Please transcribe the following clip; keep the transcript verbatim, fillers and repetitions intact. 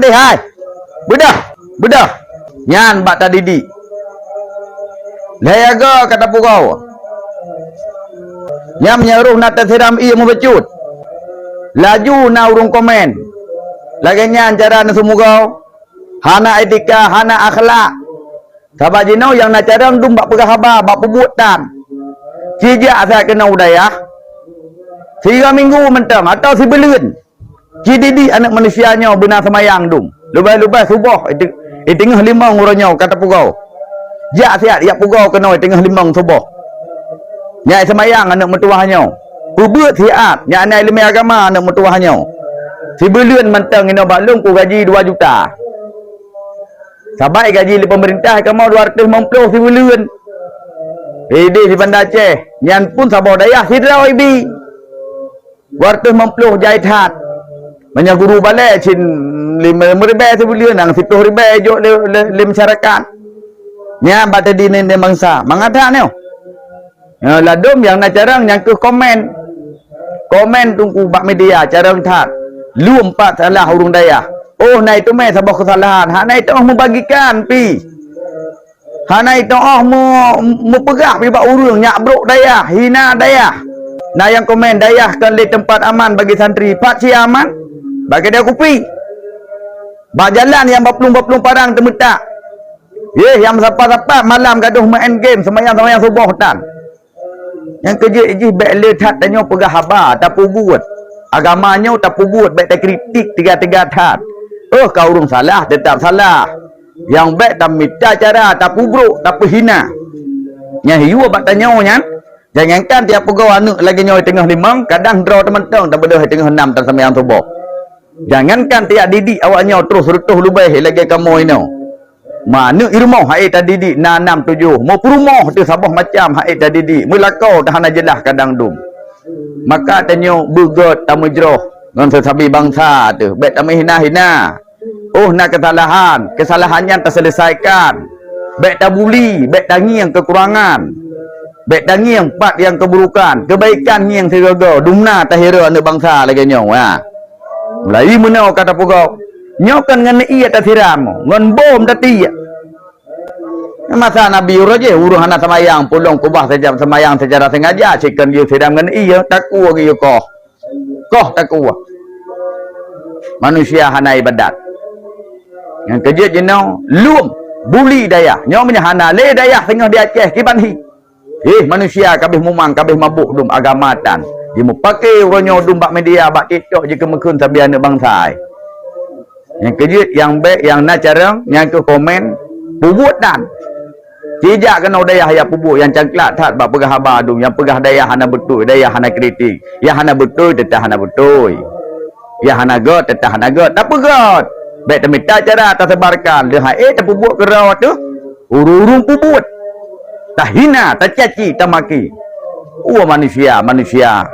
Eh hai, beudôh, beudôh. Nyan bak tadidik. Lhée jaga ka tapeugoe. Nyan meunyoe roh na tasiram ié meubacut. Laju na ureuëng komen. Lagée nyan cara neuseumeugao. Hana etika, hana akhlak. Sabab jinoe nyang na carông dum bak peugah haba, bak peubuet tan. Ci jak siat keunoe u dayah. Siga minggu mantong atawa sibuleuen. Ci didik aneuëk manusia nyoe beuna seumayang dum. Leubeh-leubeh suboh, di teungoh limong uroe nyoe ka tapeugoe. Jak siat jak peugoe keunoe teungoh limong suboh. Nyang seumayang aneuëk meutuwah nyoe. Peubuet siat nyang na iéleumé agama aneuëk meutuwah nyoe. Sibuleuen mantong inoe bak lôn ku gaji dua juta. Sabai gaji lé peumeurintah kamoe dua ratus limong ploh sibuleuen. Ideh di Banda Aceh, nyan pun saboh dayah sidroe ibi. Dua ratus limong ploh jai that. Meunyoe guru balée cit lima ribée sibuleuen, nyang siploh ribée jok lé, lé, lé masyarakat. Nyan bak tadi neng bansa. Mangat that nyoe. Nyoe ladôm nyang na carông nyang keuh komen. Komen teungku bak media carông that. Lom pat salah ureuëng dayah. Oh, na iteumé saboh keusalahan. Hana itoh meubagikan pi. Hana itoh meu-, meupeugah pi bak ureuëng nyak brok dayah, hina dayah. Na nyang komen dayah kon lé teumpat aman bagi santri. Pat sia aman? Bagi dia kupi. Bak jalan nyang baplueng-baplueng parang teumeutak. Yeh, nyang sapa-sapa malam gadoh main game, seumayang-seumayang suboh tan. Nyang keujeuet jih bék le that tanyoe peugah haba, tapeubuet. Agama nyoe tapeubuet, bék takritik teuga-teuga that. Oh, ka ureuëng salah, teutap salah. Nyang bék tamita cara tapeubrok, tapeuhina. Nyang hiu bak tanyoe nyan, jangankan tiap peugoe aneuëk lagée nyoe teungoh limong, kadang droe teumantong tabeudôh teungoh nam taseumayang suboh. Jangankan tiap didik awak nyoe troh seureutôh leubeh lagée kamoe inoe. Manök i rumoh hai tadidik na nam tujoh, meupeurumoh teuh saboh macam hai tadidik, meulakoe teuh hana jeulaih kadang dum. Maka tanyoe beugét tameujroh ngon seusabe bansa teuh, bék tameuhina-hina. Oh na keusalahan, keusalahan nyan taseuleusaikan. Bék tabuli, bék tangieng keukurangan. Bék tangieng pat nyang keuburokan, keubaikan ngieng sigoe-goe, dumna tahiro aneuëk bansa lagée nyoe. Ha. Mulai meunoe ka tapeugoe, nyoe kon ngon ié tasiram, ngon bom tatiek. Masa Nabi uroe jih ureuëng hana seumayang, pulông keubah sejam seumayang seucara sengaja, sikon geuyue siram ngon ié, takue geuyue koh. Koh takue. Manusia hana ibadat. Nyang keujeuet jinoe, lom, buli dayah. Nyoe meunyoe hana lé dayah singoh di Aceh kiban hi. Heh, manusia kabeh mumang, kabeh mabôk dum agama tan. Jimeupake uroe nyoe dum bak media, bak TikTok jikeumeukeun sabe aneuëk bansa. Nyang keujeuet, nyang bék, nyang na carông, nyang keuh komen, peubuet tan. Sijak keunoe dayah nyang peubuet nyang cangklak that bak peugah haba dum, nyang peugah dayah hana beutôi, dayah hana kritik. Nyang hana beutôi, teutap hana beutôi. Nyang hana gét, teutap hana gét. Tapeugét. Bék tamita cara tasebarkan. Leuhai eh tapeubuet keudroe teuh. Ureuëng-ureuëng peubuet. Tahina, tacaci, tamaki. Ue manusia, manusia.